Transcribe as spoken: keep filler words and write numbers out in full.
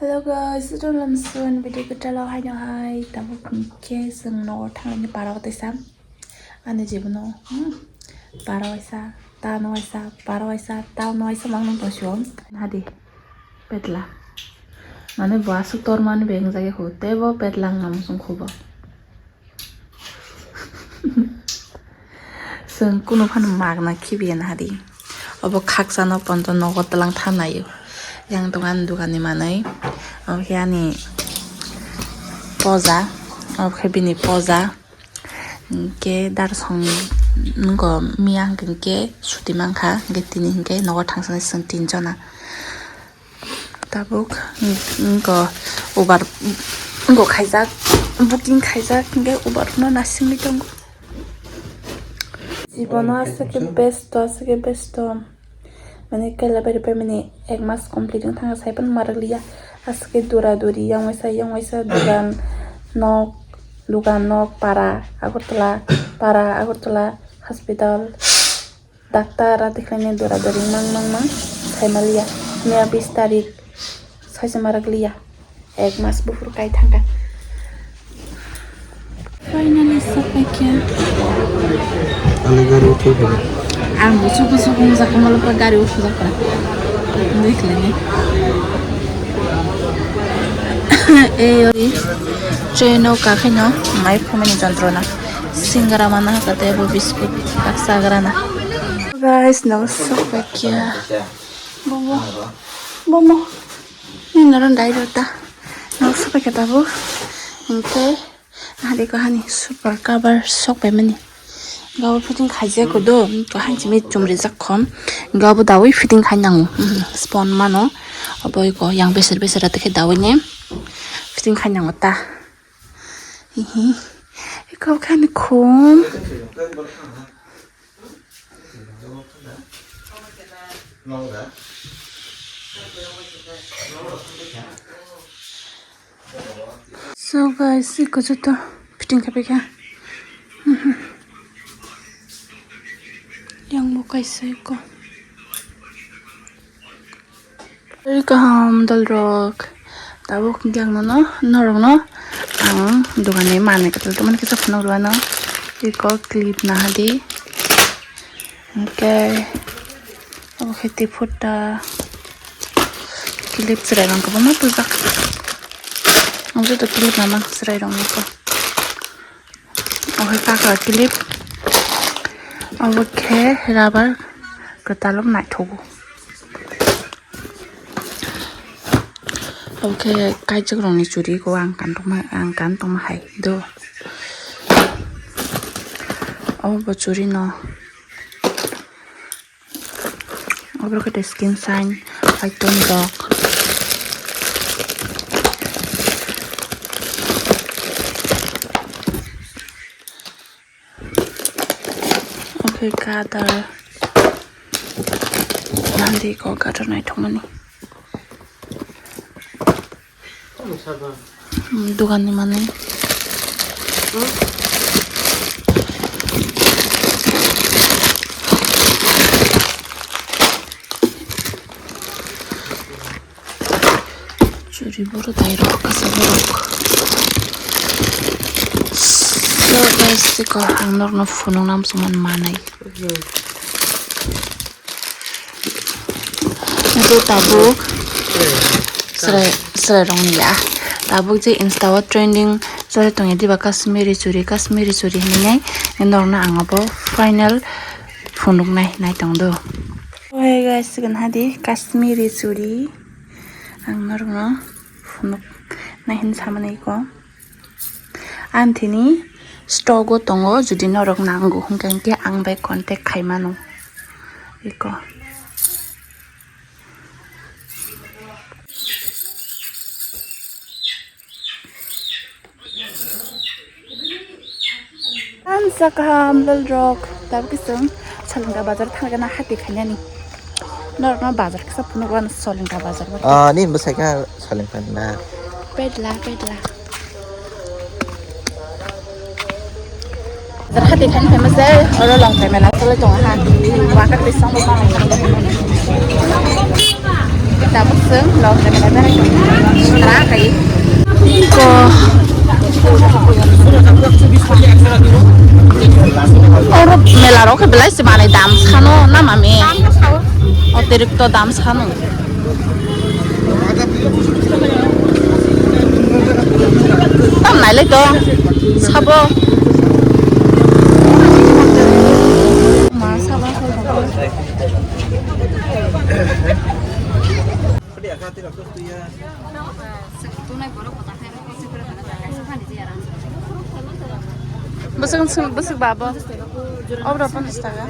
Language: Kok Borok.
Hello guys, ito lamsun video kwtal o haino hai tamo khe chwng nogo thangni para o tesa ani jibono, hmm, para waisa, ta no waisa, para waisa, ta no waisa mang nang tong sio. Hadi petla mane bo aswk tor mani beng jage ho tebo petla ngam sung khubo. Chwng kunu phano magna khibiya nahadi. Obo khakchano ponto nogo twlang thanai. Yang dogan dogani manwi. Obo khe ani poja. Obo khe bini poja. Hinkhe darsong nwngo miya hinkhe suti mankha. Hinkhe tini hinkhe nogo thangsanai chwng tinjona. Tabuk, mm, go Uber, go khaijak, booking khaijak, hinkhe Uber no nasingwi tongo. Jibono aswk khe besto, aswk khe besto. Mane kaila bari pai mani ek mas complete wng thangkha, saipan marak liya. Aswk khe dura duri, yang waisa, yang waisa, dogan, nok, dogan, nok, para, Agartala, para, Agartala, hospital. Doctor a tikhlai ni dora dori mang mang mang sai maliya. Miya bis tarik sai se marak liya. Ek mas buphuru kai thangkha. Finally sokpaikha. Ani gari uthwi phano. Ang bo suku suku wngjakha, malo pa gari uthujak kha. Dekhlai ni. Ei ori train o kakhaino mai phumani jontrona. Singra mana hakha tei bo biscuit baksa agrana. Guys, no sok paikya. Bomo. Bomo. Ni noron dai rota. No sok paikya tabuk. Hinkhe hari ko hani super cover sok paimani. Gabo fitting khaijak ko do. To hanchi mi chumri jak khom. Gabo dawi fitting khai nango. Spon mano. Obo iko yang beser beser ata khe dawi ni. Fitting khai nango ta. Hihi. Iko khe ani khum. So guys, iko joto fitting khe paikha. Yang bo kaisa iko. Tei kaham dolrok, tabuk hwnkhe ang nono, norokno ang doganni manwi kwtal tongmani kisa phunuk rwano. Iko clip nahadi, hwnkhe obo khe tei photo clip chwrairok kwbangma tubujak. Ang joto clip namang chwrairokni iko. Obo khe kakra clip. Obo khe rubber kwtal o naithogo. Obo khe kaichwk rokni churi ko ang kan tongma, ang kan tongma hai do. Obo churi no. Oborok khe skin shine, paiton rok. Obo khe gadar. Nandi ko gadar naithokmani. Dogan ni manwi. Churi boro dai rok kasa borok. So guys, siko ang norokno phunuk nam suman manai. Ito tabuk chwrai, chwrai rok ni ya. Tabuk je Insta o trending choli tongya diba Kashmiri churi, Kashmiri churi hinwi nai. Norokno ang abo final phunuknai nai tong do. Ohe guys, sigon hadi Kashmiri churi ang norokno phunuknai hin samani ko. Anthini stock o tongo, jodi norok nango hwnkhe, hwnkhe ang bai contact khai mano. Iko. Ang sakha hamdal rok, tabuk kisung Salingta bazar thangna hati khainani. Norokno bazar kisa phunuk rwna Salingta bazar. Ah, ni bwsai kha Salingta na. Pedla, pedla. Bazar hati khaina famous de, oro long time na salai tongo ha. Waka pisang bo ma. Tabuk chwng Lok Jagara berai tongo. Sitra kai. Ko. Oro mela rok khe belai se manwi dam sano na mami? Otirikto dam sano. Tam nailai to sabo. Ma sabo. Bwswk, bwswk babo. Obra panis taka.